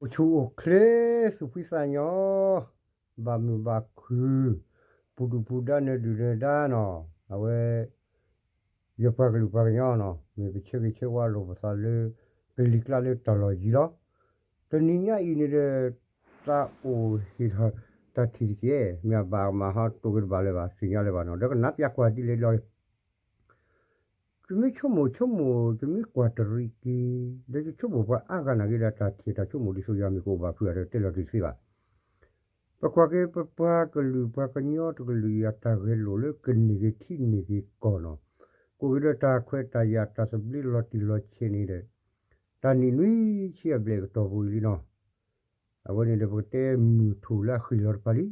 အိၣ်ဆူၣ်အိၣ်ချ့ သူၣ်ဖှံသးညီ, ဘၣ်မုာ်ဘၣ်ခုၣ်, ပူၤဒုၣ်ပူၤဒါ နၢၤဒုၣ်နၢၤဒါနီၤ, အဝဲ ယပှၤကလုာ်ပှၤကညီနီၤ မ့ၢ်ပဆၢဂ့ၤဆၢဝါလိာ်ပသးလၢ ကလံၤကျါလၢတၢ်လီၢ်ယံၤလီၤ. တနံၤညါအံၤန့ၣ်ဒီး သးအိၣ်ဟ့ၣ်ထီၣ်တၢ်ထံၣ်တက့ၢ်, မ့ၢ်အဘၣ်မၤဟီတိၢ်က့ၤတဘၣ်လၢၤဘၣ် သ့ၣ်ညါလၢၤဘၣ်နီၤ, ဒီးကနၣ်ပျၢ်ကွၢ်ဒ်လဲၣ်လီၤ. ယမ့ၢ်ဆိကမိၣ်ဆိကမိၣ် ယမ့ၢ်ကွၢ်တရံးက့ၤ, ဒီးယဆိကမိၣ်ပှၤအါဂၤနာ်က့ဒီးတၢ်ထံၣ်တၢ်ဆိကမိၣ်ဒ်သိးယၤမ့ၢ်ကအိၣ်ဘၣ်ဖုးဂၤဒီးတဲလီၤတံၢ်တသ့ဘၣ်. ပကွၢ်က့ၤပပှၤကလုာ်ပှၤကညီတကလုာ်အံၤ အတၢ်ဂဲၤလိာ်လၢကန့ၢ်က့ၤထံန့ၢ်က့ၤကီၢ်နီၤ, ကအိၣ်က့ၤဒီးတၢ်ခွဲးတၢ်ယာ်တၢ်သဘျ့လီၤတံၢ်လီၤဆဲးန့ၣ်ဒီး တၢ်နံၣ်နွံဆံအဘျဲၣ်ကတီၢ်ပူၤအံၤလံနီၤ. အဝဲန့ၣ်ဒီးပကတဲမုၢ်ထူၣ်လၢအဃံလီၤတပၤလံ.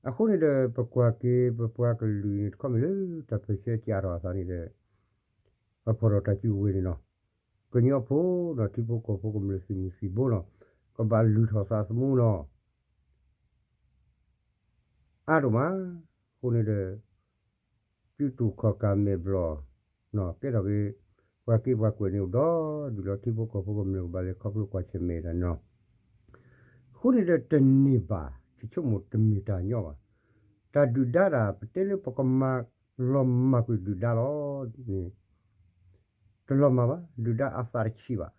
အဃိန့ၣ်ဒီး ပကွၢ်က့ၤပပှၤကလုာ်န့ၣ် တခီမ့ၢ်လၢတၢ်ပၢၢ်ဆၢကးထီၣ်အသးန့ၣ်ဒီး ပဖီၣ်ထီၣ်တၢ်စုကဝဲၤန့ၣ်နီၤ, ကညီဖိနီၤ ထံဖိကီၢ်ဖိကမျၢၢ်သုးမုၢ်သံၣ်ဘိနီၤ ကဘၣ်လုၢ်ထီၣ်သးသမူနီၤ အါဒိၣ်မး. အဃိန့ၣ်ဒီး စုတူာ်ခီၣ်ကၢ်မဲာ်ဘျီၣ် ကဲထီၣ်က့ၤ ပှၤက့ပှၤကွဲးန့ၣ်အိၣ်ဒီဒူၣ်လီၤ. ထံဖိကီၢ်ဖိကမျၢၢ်ကဘၣ်လဲၤခီဖျိကွၢ်ဆၢၣ်မဲာ်တၢ်နီၤ. အဃိန့ၣ်ဒီးတန့ၢ်ဘၣ် ယဆိကမိၣ်တမ့ၢ်တၢ်ညီဘၣ်. တၢ်ဒုၣ်ဒါတၢ် ပတဲလၢပကမၤလီၤမၢ်ကွံာ်ဒုၣ်ဒါလီၤန့ၣ် တလီၤမၢ်ဘၣ်, ဒုၣ်ဒါအသးတဆံးဘၣ်.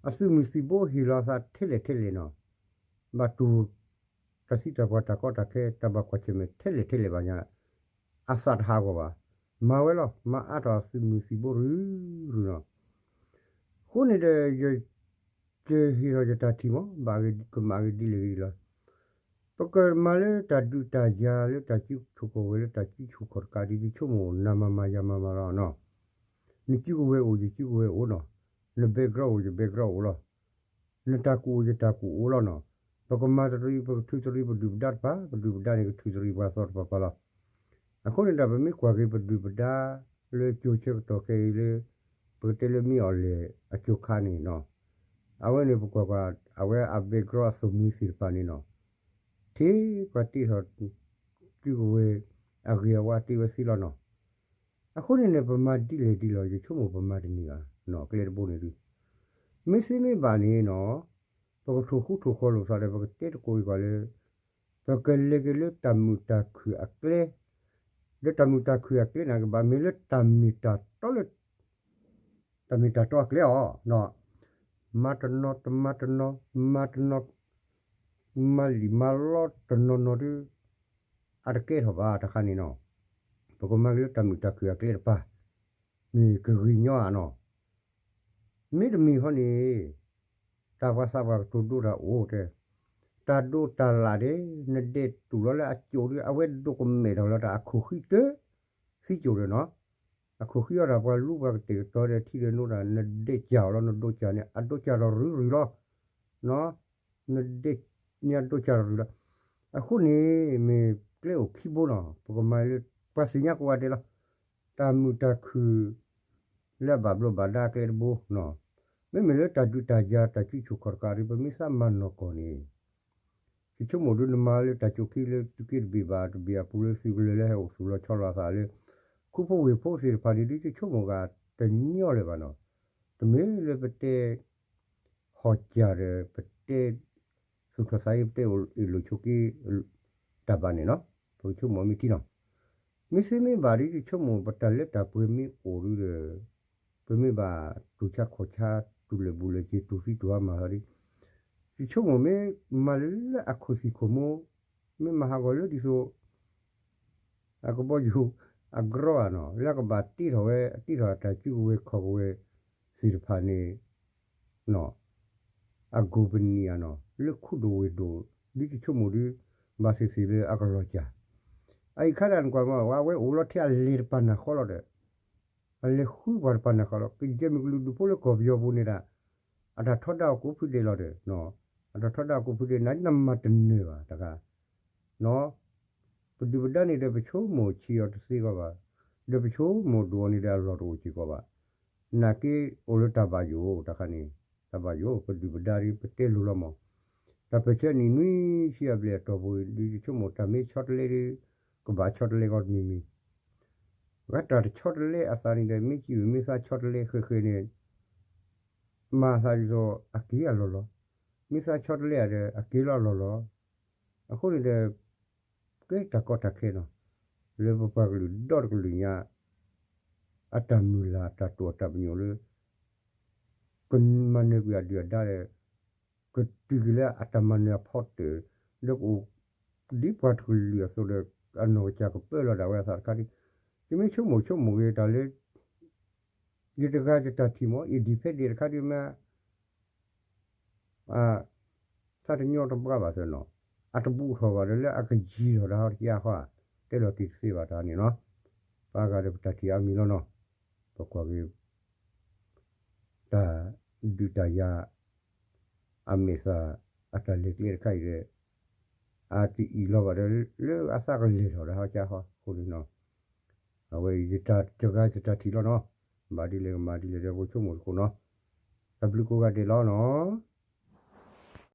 အသုးမုၢ်သံၣ်ဘိဟ့ၣ်လီၤအသးထဲလဲၣ်ထဲလဲၣ်နီၤ, ဘၣ်တူၢ် တၢ်သံတၢ်ပှၢ်တၢ်ကီတၢ်ခဲ တၢ်ဘၣ်ကွၢ်ဆၢၣ်မဲာ်ထဲလဲၣ်ထဲလဲၣ်ဘၣ်ညါ အသးတဟးဂီၤဘၣ်. မၤဝဲလီၤ မၤအါထီၣ်အသုးမုၢ်သံၣ်ဘိရုၢ်ရုၢ်နီၤ. အဃိန့ၣ်ဒီး ယဟ့ၣ်ထီၣ်ယတၢ်ထံၣ်မး ဘၣ်ကမၣ်က့ၤဒ်လဲၣ်ဂ့ၤလီၤ. ပကမၤလၢတၢ်ဒုးတၢ်ယၤလၢတၢ်စုဆူၣ်ခီၣ်ဝဲလၢတၢ်စုဆူၣ်ခီၣ်တကးဒ် ယဆိကမိၣ် နၤမၤမၤယၤမၤမၤလီၤနီၤ. နစုကဝဲၤအိၣ် ယစုကဝဲၤအိၣ်နီၤ, န background အိၣ် ယ background အိၣ်လီၤ. နတၢ်ကူၣ်အိၣ် ယတၢ်ကူၣ်အိၣ်လီၤနီၤ. ပကမၤတရံး ပကထုးတရံး ပဒုၣ်ပဒါတပၤ ပဒုၣ်ပဒါန့ၣ် ကထုးတရံးပှၤသီတပၤပၤလီၤ. အဃိန့ၣ်ဒီး ပမ့ၢ်ကွၢ်က့ၤပဒုၣ်ပဒါ လၢကၠိဆၢကတီၢ်ခဲအံၤလၢ ပကတဲလၢမ့ၢ်အီၤလဲၣ်အကၠိခါန့ၣ်နီၤ, အဝဲန့ၣ်ပကွၢ်ကွၢ် အဝဲအ background အသုးမုၢ်သံၣ်တဖၣ်န့ၣ်နီၤ, ထံၣ်ပှၤတ့ထီၣ် စုကဝဲၤ အဂ့ၤအဝါတ့ဝဲသ့လီၤနီၤ. အဃိန့ၣ်န့ၣ် ပမၤဒ်လဲၣ်ဒ်လဲၣ် ယဆိကမိၣ်ပမၤတန့ၢ်ဘၣ်နီၤ ကျဲတဘိန့ၣ်ဒုး မ့ၢ်သ့မ့ၢ်ဘၣ်န့ၣ်နီၤ, ပကထိၣ်ဃူထိၣ်ဃီၤလိာ်သးဒီး ပကတဲတကိးအံၤကွၢ်လၢ ပကလဲၤက့ၤလၢတၢ်မုာ်တၢ်ခုၣ်အကျဲ, ဒီးတၢ်မုာ်တၢ်ခုၣ်အကျဲန့ၣ် ကဘၣ်မ့ၢ်လၢတၢ်မ့ၢ်တၢ်တီလၢ တၢ်မ့ၢ်တၢ်တီအကျဲအီၤ, မၤတနီၤတမၤတနီၤ မၤတနီၤ မၤလံာ်မၤလီတနီၤနီၤဒုး အတကဲထီၣ်ဘၣ်တခါန့ၣ်နီၤ, ပကမၤက့ၤလၢတၢ်မုာ်တၢ်ခုၣ်အကျဲတပၤ မ့ၢ်ကဂ့ၤညီဧါနီၤ. မ့တမ့ၢ်ဃီန့ၣ် တၢ်ပှၤသးပှၢ်ကတိၤဒိတၢ်အိၣ်တဲ, တၢ်ဒိတၢ်လၣ်ဒဲး နဒဲးတူၢ်လီၤလၢအကၠိၣ်ဒီး အဝဲဒိကမဲာ်ထီၣ်လီၤတၢ်အခိၣ်ဃံတၢ သံကၠိၣ်ဒီးနီၤ, အခိၣ်ဃံအီၤတၢ်ပှၤလူပှၤကတဲာ်ကတီၤဒီးထံဒီးနိဒီး နဒဲးကၢ်အီၤလီၤ နဒိကၢ်န့ၣ် အဒိကၢ်ထီၣ်ရုၢ်ရုၢ်လီၤ. နဒဲးန့ၣ်အဒိကၢ်ထီၣ်ရုၢ်လီၤ. အဃိန့ၣ် မ့ၢ်ကျဲအိၣ်ခံဘိနီၤ ပကမၤလၢ ပှၤသ့ၣ်ညါကိးဂၤဒဲးလီၤ. တၢ်မုာ်တၢ်ခုၣ် လၢအဘၣ်ဘျီးဘၣ်ဒါအကျဲတဘိနီၤ, မ့မ့ၢ်လၢတၢ်ဒုးတၢ်ယၤတၢ်စုဆူၣ်ခီၣ်တကးဒီး ပမ့ၢ်သးမၤနီၢ်ကီၢ်န့ၣ် ယဆိကမိၣ်ဒုးနမၤလၢတၢ်ကိၣ်ခံလၢသုးက့တဘ့ၣ်ဘၣ်တဘ့ၣ်အပူၤလၢသုးကလၢၤလၢဟဲအိၣ်သူၣ်လီၤဆီလီၤအသးလၢ ခူဖိဝ့ၢ်ဖိသ့ၣ်တဖၣ်န့ၣ်ဒုး ယဆိကမိၣ်ဂ့ၤတညီလၢၤဘၣ်နီၤ, တမ့ၢ်လၢပတဲ ဟီၣ်ကၢ်ဒီး ပတဲ သူၣ်ထီၣ်သးအံၤ ပတဲအ့ၣ်လိာ်ဆိးက့ တၢ်ဘၣ်န့ၣ်နီၤ, ပကဆိကမိၣ်မ့ၢ်ထံနီၤ, မ့ၢ်သ့မ့ၢ်ဘၣ်ဒ်ယဆိကမိၣ် ပတၢ်လၢတၢ်ပှဲၤမ့ၢ်အိၣ်ဒုးဒီး ပမ့ၢ်ဘၣ်တူၢ်ဆါခီၣ်ဆါ တူၢ်လၢာ်ဘူၣ်လၢာ်စ့ၤ တူၢ်သံတူၢ်ဟါမၤဟီဒ် ယဆိကမိၣ်မ့ၢ်မၤလၢအခိၣ်သံၣ်ခိၣ်မူ မ့ၢ်မၤဟးဂီၤလၢဒ်သိး အကဘီယူၤ အကြီဧါနီၤ လၢအကဘၣ်တ့ထီၣ်ဝဲ အတ့ထီၣ်အတၢ်စုကဝဲၤခီၣ်ကဝဲၤသ့ၣ်တဖၣ်န့ၣ် အကိၣ်ပနံၣ်ဧါနီၤ လၢခူဒိၣ်ဝ့ၢ်ဒိၣ် ဒ်ယဆိကမိၣ်ဒုး ဘၣ်သ့ၣ်သ့ၣ်လၢအကလီၤစၢ် အအံၤခါဒၣ်နကွၢ်မး အဝဲအိၣ်လီၤထဲအလဲၤတပၤနၢ်ဃီလီၤဒီး အလဲၤဃုပှၤတပၤနၢ်ဃီလီၤ ကယဲၢ်မုၢ်ကလုာ်ဒူၣ်ဖိလၢကီၢ်ပယီၤပူၤန့ၣ်ဒၣ် အတၢ်ထီဒါအီၤကိးဖုဒဲးလီၤဒီး အတၢ်ထီဒါအီၤကိးဖုဒဲး နနမၤတနၢၤဘၣ်တဂၤ ပဒုၣ်ပဒါန့ၣ်ဒီး ပဆိကမိၣ်ဆံးအီၤတသ့ကီးဘၣ်, ဒီးပဆိကမိၣ်ဒိၣ်အီၤန့ၣ်ဒီး အလီၢ်တအိၣ်စ့ၢ်ကီးဘၣ်. နာ်က့အိၣ်လၢတၢ်ဘၣ်ယိၣ်တခါန့ၣ်, တၢ်ဘၣ်ယိၣ် ပဒုၣ်ပဒါဒ်ပတဲလိၤလီၤမး, တၢ်ပၢၢ်ဆၢနံၣ်နွံဆံအဘျဲၣ်အတီၢ်ပူၤ ဒ်ယဆိကမိၣ်တၢ်မ့ၢ်ဆီတလဲဒီး ကဘၣ်ဆီတလဲကီးတမံၤမံၤ, ဂၤတၢ်တဆီတလဲအသးန့ၣ်ဒီး မ့ၢ်စံးမ့ၢ်သးဆီတလဲဃဲးဃဲးန့ၣ် မၤသးဒ်သိးအက့ၤအလီၢ်လီၤ. မ့ၢ်သးဆီတလဲဧါဒီး အက့ၤလီၤအလီၢ်လီၤ. အဃိန့ၣ်ဒီး ကဲတၢ်ကီတၢ်ခဲနီၤ, လၢပပှၤကလုာ်ဒီတကလုာ်ညါ အတၢ်မုၢ်လၢ်အတၢ်တိာ်အတၢ်ပညိၣ်လၢ ကမၤနၢၤကွံာ်အဒုၣ်အဒါဒီး ကတုၤက့ၤလၢအတၢ်မၤနၢၤအဖီတၢၣ် ဒီးကအိၣ် ဒ်ပှၤတကလုာ်အသိးဒီး အနီၢ်ကစၢ်ကပၢလီၤဒၣ်ဝဲအသးတခါဒ်, ယမ့ၢ်ဆိကမိၣ်ဆိကမိၣ်က့ၤတၢ်လၢ ယတဂၤယတၢ်ထံၣ်မ့ၢ် independent တခါဒ်မ့ၢ် သးတညီတပှၢ်ဘၣ်သနီၤ, အတဘူးထီၣ်ဘၣ်ဒီးလၢအကယံၤထီၣ်တၢ်ဟီတကယါဃီ, တဲလီၤတံၢ်တသ့ဘၣ်တၢ်န့ၣ်နီၤ, ပှၤဂၤဒီးပတၢ်ထံၣ်အါမံၤလီၤနီၤ, ပကွၢ်က့ၤ တၢ်ဒုးတၢ်ယၤ အမဲာ်သၣ် အတၢ်လဲၤကျဲတခါအံၤဒီး အတအံၣ်လီၤဘၣ်ဒီး လၢအသးကလဲၤထီၣ်တၢ်ဟီကါဃီအဃိန့ၣ်နီၤ, အဝဲယတၢ်တဂၤယတၢ်ထံၣ်လီၤနီၤ, မၤဒ်လဲၣ်ကမၤဒ်လဲၣ်ဒီး ပဆိကမိၣ်တခိၣ်နီၤ, တၢ်ဘျုးကိးဂၤဒဲးလီၤနီၤ.